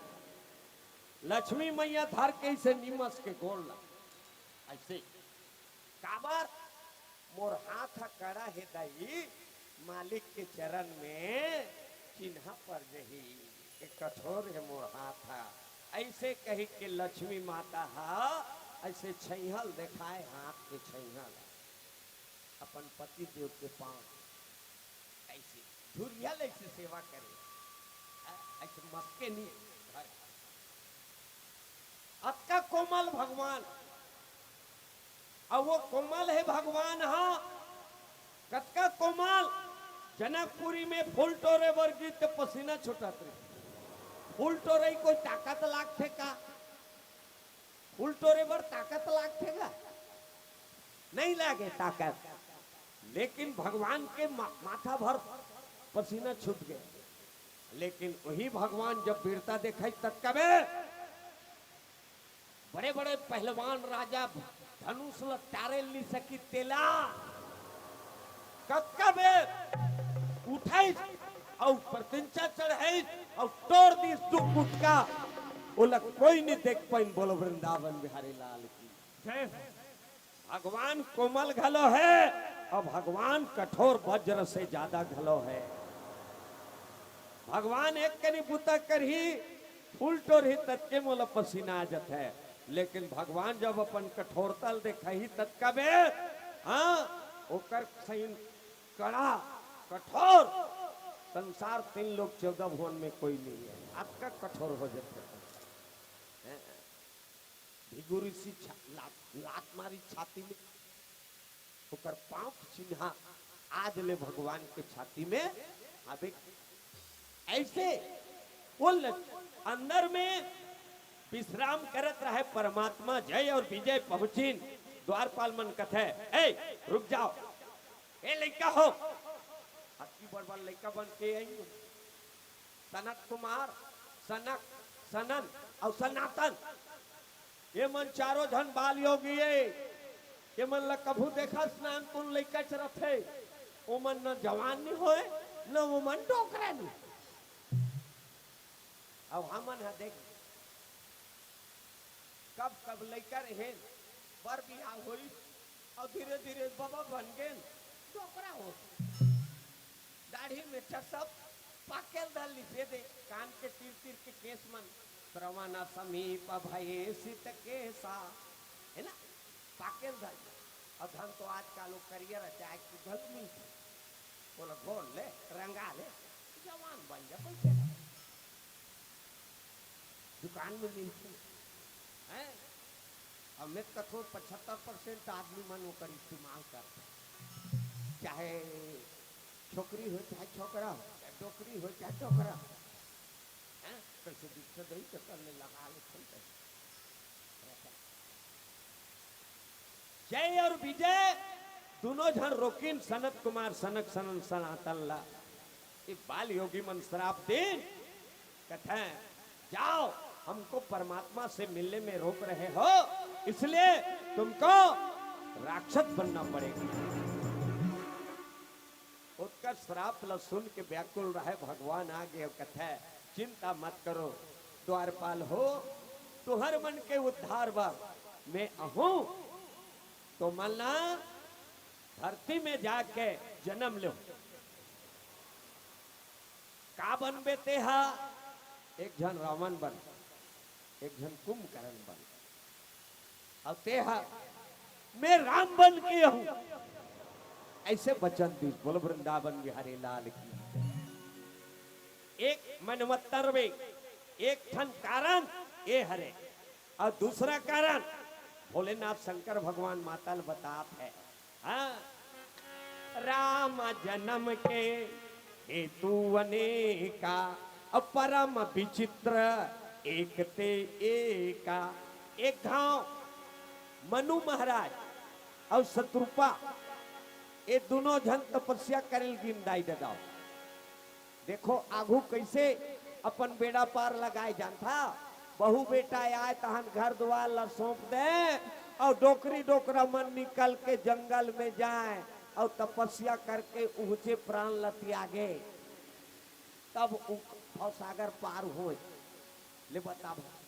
लक्ष्मी मैया धर के इसे निमस के गोड़ ला, ऐसे। काबर? मोर हाथ ह कड़ा हे दाई, मालिक के चरण में चिन्हा पर जही। ए कठोर हे मोर हाथ ह। ऐसे कही के लक्ष्मी माता ह ऐसे छैहल देखाए, हाथ के छैहल, अपन पति देव के पांव ऐसे झुरिया ले ऐसे सेवा करे। आ, ऐसे मस्के नहीं है। अतका कोमल भगवान, अउ वो कोमल हे भगवान हा। कतका कोमल। जनकपुरी में फूल टोरे बर गिस त पसीना छूटत रहे। फूल टोरई कोई ताकत लागथे का? फूल टोरे बर ताकत लागथे का? नहीं लागे ताकत। लेकिन भगवान के मा, माथा भर पसीना छूट गया। लेकिन वही भगवान जब वीरता देखाई तब कबे बड़े बड़े पहलवान राजा धनुष ल टारे ली सकी तेला कतका बेर उठाई अउ प्रतिंचा चढ़ाई अउ टोर दी दू गुटका। ओला कोई नहीं देख पाइन। बोलो वृंदावन बिहारी लाल की। जय हो। भगवान कोमल घलो हे अउ भगवान कठोर वज्र से ज्यादा घलो हे। भगवान एक कनी बुता करही, फूल टोरही, ततके मोला पसीना आ जथे। लेकिन भगवान जब अपन कठोरता ल देखाही, ततका बेर, हाँ, ओकर सही कड़ा, कठोर, संसार तीन लोक चौदह भुवन में कोई नहीं है, अतका कठोर हो जथे। हैं? भृगु ऋषि छा-, लात, लात मारी छाती में, ओकर पांव के चिन्हा आज ले भगवान के छाती में हावे। ऐसे वो ल-, अंदर में विश्राम करत रहे परमात्मा। जय अउ विजय पहुंचिन। द्वारपाल मन कथे, "ए, रुक जाव, ए लइका हो, अतकी बड़ बड़ लइका बन के आई हो।" सनत कुमार, सनक, सनन अउ सनातन, ये मन चारों झन बाल योगी ए। ये मन ला कभू देखस नान तुन लइका च रथे। ओ मन न जवान नी होय, न ओ मन डोकरा नी। अउ हमन ह देख, कब कब लइका रहेन, बर बिहाव होइस, अउ धीरे धीरे बबा बन गेन, डोकरा हो। दाढ़ी में चसप पाकेल धर लिसे दे, कान के तीर तीर के केस मन, श्रवण समीप भये सित केसा, है ना, पाकेल धर। अउ धन तो आजकल वो करिया रचाए के घलो मिलथे, बोला घोल ले, रंगा ले, जवान बन जा, पैसे ला। दुकान में मिलथे, हैं? अउ मैं कथों पचहत्तर परसेंट आदमी मन ओकर इस्तेमाल करथे, चाहे छोकरी हो, चाहे छोकरा हो, चाहे डोकरी हो, चाहे डोकरा हो, हैं? कैसे दिखते दही तो कर ले, लगा ले, खोल दे। जय अउ विजय दूनों झन रोकिन सनत कुमार, सनक, सनन, सनातन ला। ये बाल योगी मन श्राप दिन, कथे, "जाओ, हमको परमात्मा से मिलने में रोक रहे हो, इसलिए तुमको राक्षस बनना पड़ेगा।" ओतका श्राप ल सुन के व्याकुल रहे, भगवान आ गे अउ कथे, "चिंता मत करो द्वारपाल हो, तुहर मन के उद्धार बर मैं अहूं, तुमन ला धरती में जाके जन्म लेहूं।" का बनबे तेहा? एक झन रावण बन, एक झन कुंभकर्ण बन, अउ तेहा मैं राम बन के हूं, ऐसे वचन दिस। बोलो वृंदावन बिहारी लाल की। एक मनवत्तर में एक ठन कारण ए हरे, अउ दूसरा कारण भोलेनाथ शंकर भगवान माता ल बतात हे, हाँ, राम जन्म के हेतु अनेका, अउ परम विचित्र एक ते एका। एक घांव मनु महाराज अउ शतरूपा, ये दूनों झन तपस्या करे ल गिन दाई ददाव। देखो आघू कइसे अपन बेड़ा पार लगाए जानथा। बहू बेटा आए तहन घर दुवार ला सौंप दे, अउ डोकरी डोकरा मन निकल के जंगल में जाए अउ तपस्या करके उहचे प्राण ला त्यागे, तब उ भवसागर पार होए। ले बता भाई,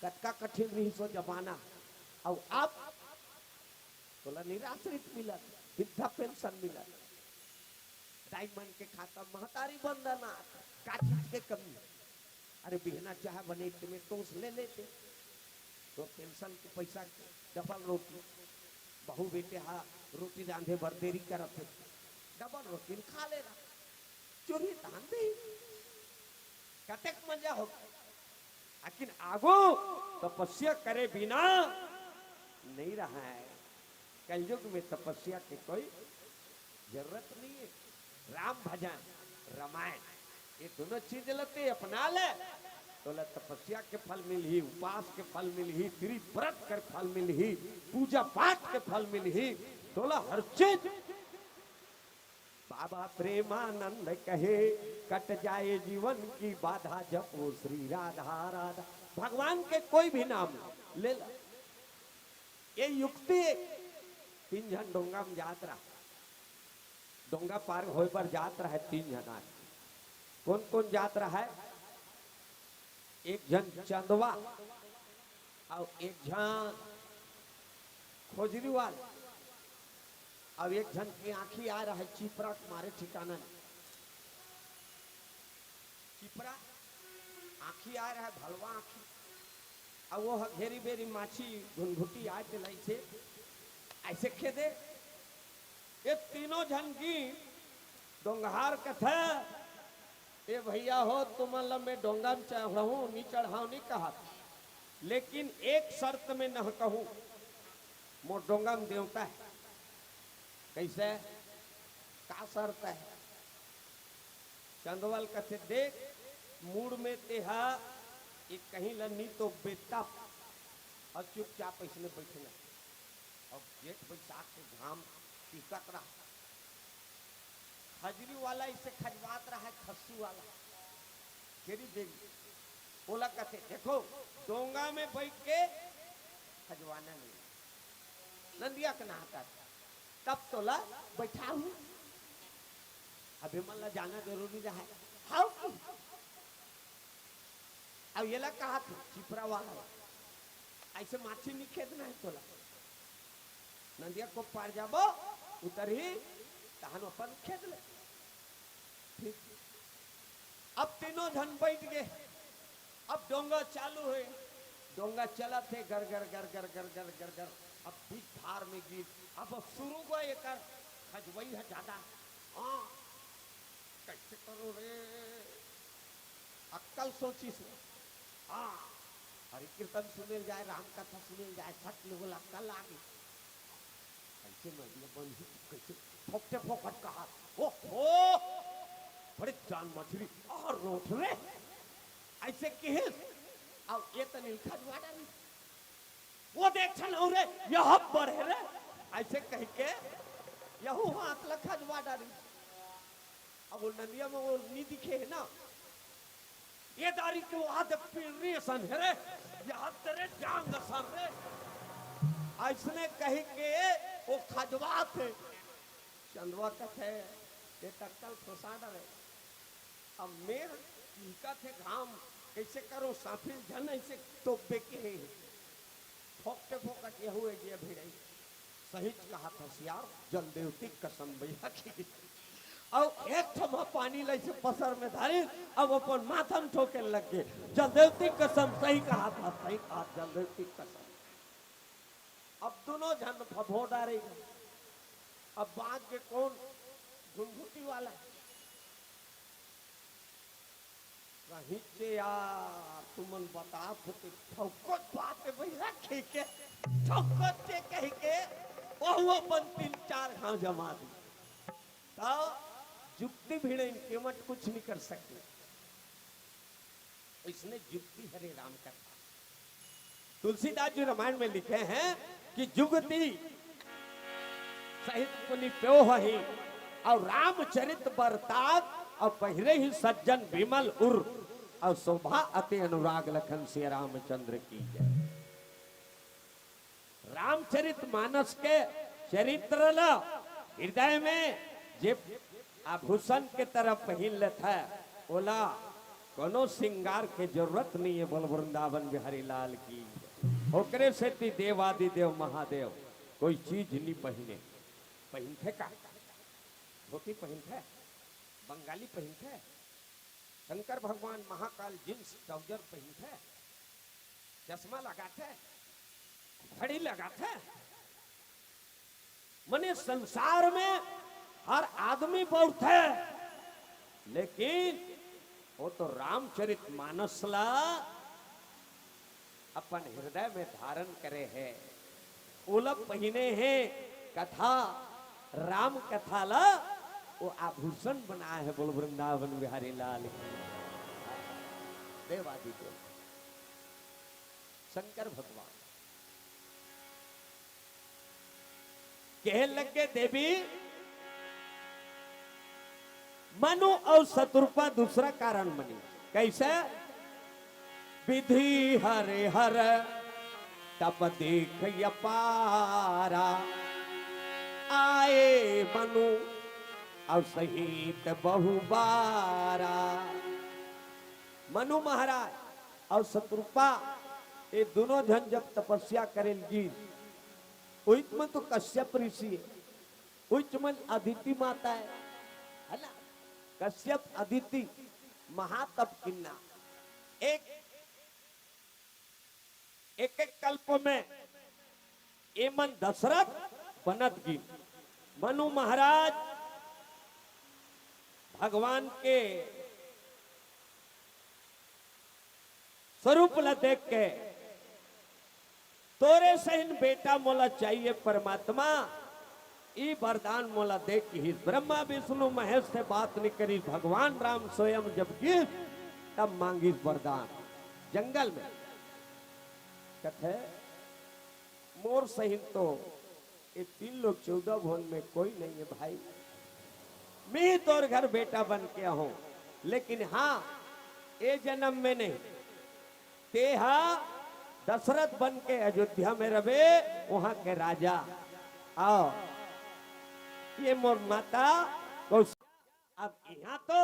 कतका कठिन रहिस वो जमाना। अउ अब तोला निराश्रित मिलत, वृद्धा पेंशन मिलत, डायमंड के खाता, महतारी वंदना, का चीज के कमी? अरे बिहना चाहे बने में टोस ले लेते, तो पेंशन के पैसा के डबल रोटी, बहू बेटे हा रोटी रांधे बर देरी करत हे, डबल रोटी खा ले रहा, चुरही तान दे, कतेक मजा हो। लेकिन आगू तपस्या करे बिना नहीं रहा है। कलयुग में तपस्या के कोई जरूरत नहीं है। राम भजन, रामायण, ये दोनों चीज लते अपना ले, तोला तपस्या के फल मिलही, उपास के फल मिलही, त्रिव्रत के फल मिलही, पूजा पाठ के फल मिलही, तोला हर चीज। बाबा प्रेमानंद कहे, कट जाए जीवन की बाधा, जपो श्री राधा राधा। भगवान के कोई भी नाम ले ला। ये युक्ति, तीन झन डोंगा में जात रहा, डोंगा पार होए बर जात रहा है तीन झन आदमी। कौन कौन जात रहा है? एक झन चंदवा, अउ एक झन खोजरी वाला, अउ एक झन के आँखी आ रहा है चिपरा के मारे ठिकाना नहीं। चिपरा आँखी आ रहा है, भलवा आँखी, अउ वो ह घेरी बेरी माछी घुनघुटी आए ते लइसे ऐसे खेदे। ये तीनों झन की डोंगहार कथे, ए भैया हो, तुमन ल मैं डोंगा में चढ़ाऊं, नी चढ़ाऊं नी कहत, लेकिन एक शर्त में नह कहूं, मोर डोंगा में देवता है। कैसे? का शर्त है? चंदवल कथे, देख, मूड़ में तेहा एक कहीं ल नी तो बेता, और चुपचाप इसने बैठना। और जेठ बैसाख के घाम टिकत रहा, खजरी वाला इसे खजवात रहा है, खस्सू वाला, केरी देवी, ओला कथे, देखो, डोंगा में बैठ के खजवाना नहीं, नंदिया के नहाता, तब तोला बैठा हूँ। अबे मन ला जाना जरूरी रहा है। हाउ की? अब ये ला कहा था, चिपरा वाला, ऐसे माछी नहीं खेदना है तोला। नंदिया को पार जाबो, उतर ही, तहन अपन खेद ले। ठीक। अब तीनों झन बैठ गए, अब डोंगा चालू है, डोंगा चलत है, गर गर गर गर गर गर गर गर। अब बीच धार में गिर, अब शुरू को एकर खजवई है ज्यादा। हाँ, कैसे करो रे? अक्कल सोचिस, हाँ, हरि कीर्तन सुनेल जाए, राम कथा सुनेल जाए, सच में बोला अक्कल आ गई। कैसे मैं ये बन ही, कैसे फोकटे फोकट कहा, ओहो, बड़े जान मछली और रोट रे, ऐसे किहिस, अब ये तो नहीं खजवा डाली, वो देख छन रे, यह बढ़े रे, ऐसे कह के यहू हाथ ला खजवा डाली। अब वो नंदिया में वो नी दिखे है ना, ये दारी के वो हाथ पिर्री असन है रे, यह तेरे जांग असन रे, ऐसने कह के वो खजवात है। चंदवा कथे, ये टक्कल फंसा डरे। अब मेघ टिकत हे, घाम कैसे करो, साफिल झन ऐसे टोपे के हे। फोकटे फोकट यहू है जे भिड़ई। सहीच कहा था सियार, जलदेवती कसम भैया की। अब एक ठमा पानी ला इसे पसर में धारिन, अब अपन माथा में ठोके लग गए। जलदेवती कसम, सही कहा था, सही कहा, जलदेवती कसम। अब दोनों झन फफो डारे। अब बाज के कौन घुनघुटी वाला? कहिचे यार, तुमन बतात होते, ठौकत बात है भैया, कह के, ठौकत के कह के, वहु अपन तीन चार घाव जमा दी। तो जुक्ति भिड़े, इनके मत कुछ नहीं कर सकते। इसने जुक्ति हरे राम कथा। तुलसीदास जी रामायण में लिखे हैं कि जुगति सहित पुनि प्योहि, और रामचरित बरतात अउ पहिरे ही सज्जन विमल उर, अउ शोभा अति अनुराग लखन सिया रामचंद्र की जय। रामचरित मानस के चरित्र ल हृदय में जे आभूषण के तरह पहिन लेथे, ओला कोनो श्रृंगार के जरूरत नहीं है। बोल वृंदावन बिहारी लाल की। ओकरे सेती देवादिदेव महादेव कोई चीज नहीं पहिने। पहिनथे का? धोती पहिनथे, बंगाली पहिनथे, शंकर भगवान महाकाल जींस ट्राउजर पहिनथे, चश्मा लगाथे, घड़ी लगाथे। मने संसार में हर आदमी बउरथे, लेकिन वो तो रामचरित मानस ला अपन हृदय में धारण करे हे, ओला पहिने हे। कथा, राम कथा ला वो आभूषण बनाए हे। बोल वृंदावन बिहारी लाल की। देवादिदेव शंकर भगवान कहे लगे, देवी, मनु अउ शतरूपा दूसरा कारण मनी। कैसे? विधि हरे हर तप देख अपारा, आए मनु अउ सहित बहुबारा। मनु महाराज अउ शतरूपा, ये दोनों झन जब तपस्या करे ल गिस, उहित में तो कश्यप ऋषि हे, उहित में अदिति माता हे, है ना? कश्यप अदिति महातप किन्ना, एक, एक, एक कल्प में एमन दशरथ बनत गिन। मनु महाराज भगवान के स्वरूप ला देख के, तोरे सहिन बेटा मोला चाहिए परमात्मा, ई वरदान मोला दे किहिस। ब्रह्मा विष्णु महेश से बात नहीं करिस, भगवान राम स्वयं जब गिस, तब मांगिस वरदान। जंगल में कथे, मोर सहिन तो ये तीन लोग चौदह भुवन में कोई नहीं है भाई। मैं तोर घर बेटा बन के आहूं, लेकिन हाँ, ए जन्म में नहीं, तेहा दशरथ बन के अयोध्या में रवे, वहां के राजा। अउ ये मोर माता कौशल्या। अब यहाँ तो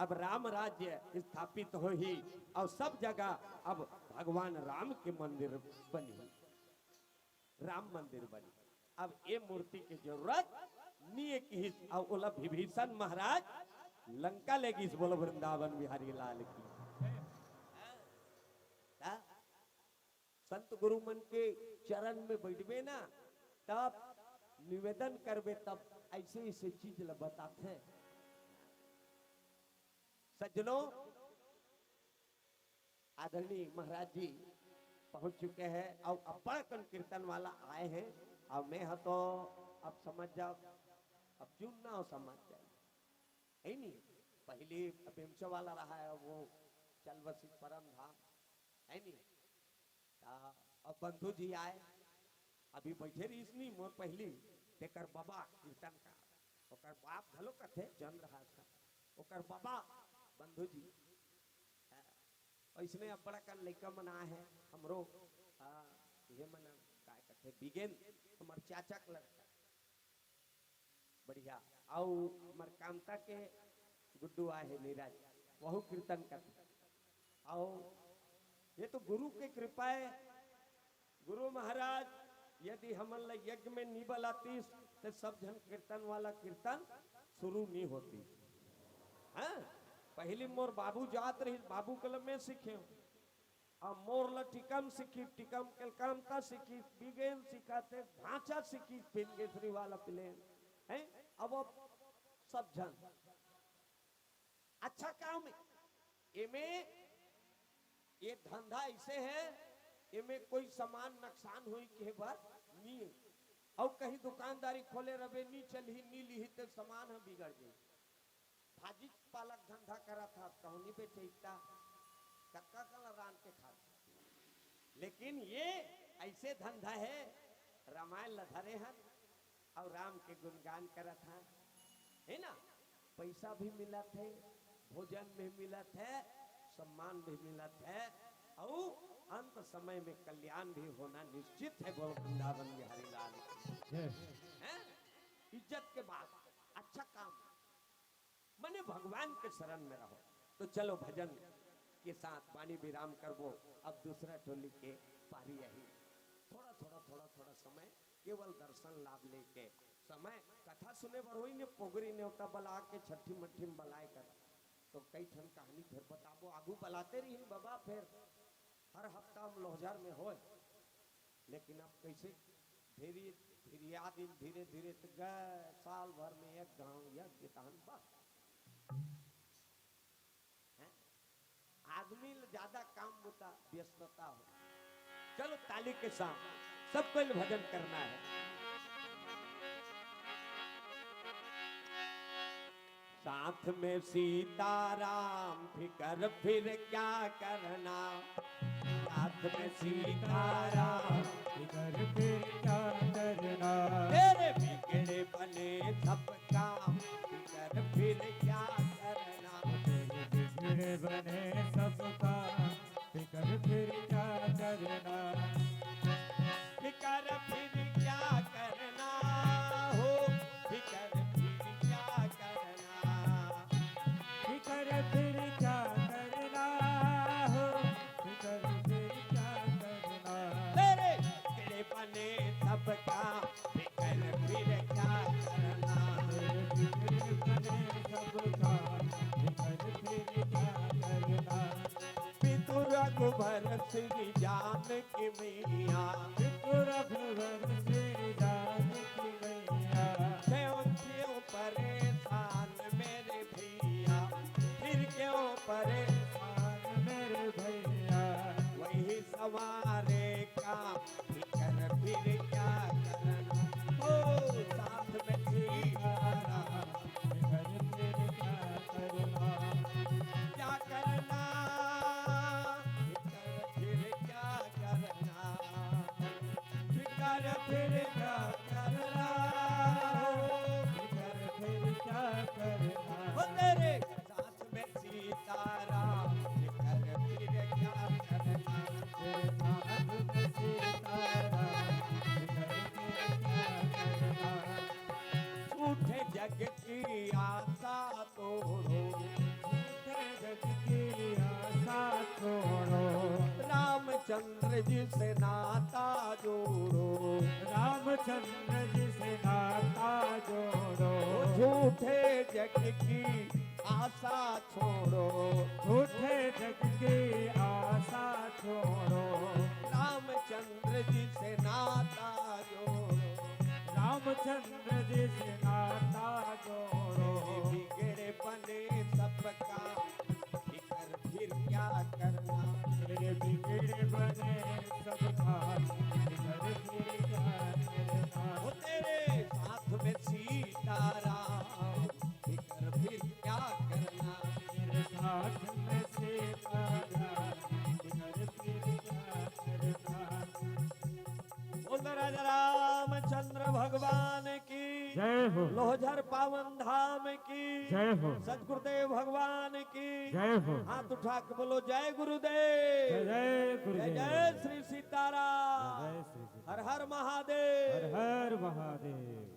अब राम राज्य स्थापित होही अउ सब जगह अब भगवान राम के मंदिर बनही, राम मंदिर बनही। अब ये मूर्ति के जरूरत नहीं है किहिस। अउ ओला विभीषण महाराज लंका ले गिस। बोलो वृंदावन बिहारी लाल की। का? संत गुरु मन के चरण में बैठबे ना, तब निवेदन करबे, तब ऐसे ऐसे चीज ल बताथे। सज्जनों, आदरणीय महाराज जी पहुंच चुके हैं अउ अब्बड़ कन कीर्तन वाला आए हैं। अउ मैं ह तो अब समझ जाओ, अब जुन्ना हो समझ जाए, है नहीं? पहले बेमचा वाला रहा है, वो चल बसी परम धाम, है नहीं? ता अब बंधु जी आए, अभी बैठे रहिस नी मोर पहली, तेकर बाबा कीर्तन का, ओकर बाप घलो कथे जन रहा था, ओकर बाबा बंधु जी। हाँ, अइसने अब्बड़ अकन लइका मन आए हैं, हमरो, हाँ, ये मन काय कथे, बिगेन, हमर चाचा के लड़का। बढ़िया। अउ हमर कामता के गुड्डू आए हे नीरज, वहू कीर्तन करथे। अउ ये तो गुरु के कृपा हे। गुरु महाराज यदि हमन ला यज्ञ में नी बलातीस, त सब झन कीर्तन वाला कीर्तन शुरू नी होतीस। हाँ, पहली मोर बाबू जात रहिस, बाबू कलम में सीखे। अब मोर ल टिकम सिखी, टिकम के कामता सिखी, बिगेन सिखाथे, भांचा सिखी, पिनगेसरी वाला प्लेन, हैं? अब वो सब झन। अच्छा काम हे। एमे, ये धंधा ऐसे हे, एमे कोई सामान नुकसान होई के बर नी हे। अउ कहीं दुकानदारी खोले रबे, नी चलही, नी लिही, ते सामान ह बिगड़ जाई। भाजी पालक धंधा करत हस, कहूं नी बेचे इतना, कतका कन रांध के खात हस। लेकिन ये ऐसे धंधा हे, रामायण ल धरे हन अउ राम के गुणगान करत हन, हे ना? पैसा भी मिलत हे, भोजन भी मिलत हे, सम्मान भी मिलत हे, अउ अंत समय में कल्याण भी होना निश्चित हे। बोल वृंदावन बिहारी लाल की। हैं? इज्जत के बात, अच्छा काम, मने भगवान के शरण में रहो। तो चलो, भजन के साथ पानी विराम करबो। अब दूसरा टोली के पारी आही। थोड़ा थोड़ा थोड़ा थोड़ा समय केवल दर्शन लाभ लेके समय कथा सुने बर होई ने, पोगरी नेवता बला के छठी मट्ठी में बलाए कर। तो कई ठन कहानी फिर बताबो, आगू बलाते रहिन बाबा, फिर हर हफ्ता हम लोहझर में होए, लेकिन अब कैसे धीरे धीरे दिन धीरे धीरे तो गए, साल भर में एक गांव यज्ञ तहन बस। हैं? आदमी ल ज्यादा काम बुता व्यस्तता हो। चलो ताली के साथ सबको ल भजन करना है। साथ में सीताराम फिकर फिर क्या करना, साथ में सीताराम। इधर फिर क्या करना, तेरे बिगड़े बने सब काम, फिकर फिर क्या करना। बिगड़े बने सब काम, फिकर फिर क्या करना। फिकर फिर क्या करना हो, फिकर फिर क्या करना। फिकर फिर क्या करना हो, फिकर फिर क्या करना। तेरे बिगड़े बने सब काम, फिकर फिर क्या करना। बिगड़े बने सब काम, फिकर फिर क्या करना। पितु रघुबर सिंह जानकी मैया, पितु रघुबर सिंह जानकी मैया। क्यों क्यों परेशान मेरे भैया, फिर क्यों परेशान मेरे भैया। वही सवारे का फिकर फिर क्या करना। ओ साथ में सीताराम फिकर फिर क्या करना। क्या करना, फिकर फिर क्या करना। फिकर फिर क्या करना, फिकर फिर क्या करना। हो तेरे साथ में सीताराम, फिकर फिर क्या करना। तेरे साथ में सीताराम, फिकर फिर क्या करना। झूठे जग की आशा तोड़ो, झूठे जग की आशा तोड़ो। रामचंद्र जी से नाता जोड़ो। रामचंद्र जी से नाता जोड़ो। झूठे जग की आशा छोड़ो। झूठे जग की आशा छोड़ो। रामचंद्र जी से नाता जोड़ो। रामचंद्र जी से नाता जोड़ो। बिगड़े बने सबका फिकर फिर क्या करना। मेरे बिगड़े बने सबका फिकर फिर क्या करना। वो तेरे साथ में सीताराम, फिकर फिर क्या करना। मेरे साथ में सीताराम, फिकर फिर क्या करना। बोल राजा रामचंद्र भगवान की जय हो। लोहझर पावन धाम की जय हो। सतगुरुदेव भगवान की जय हो। हाथ उठा के बोलो, जय गुरुदेव। जय जय गुरुदेव। जय श्री सीताराम। जय श्री सीता। हर हर महादेव। हर हर महादेव।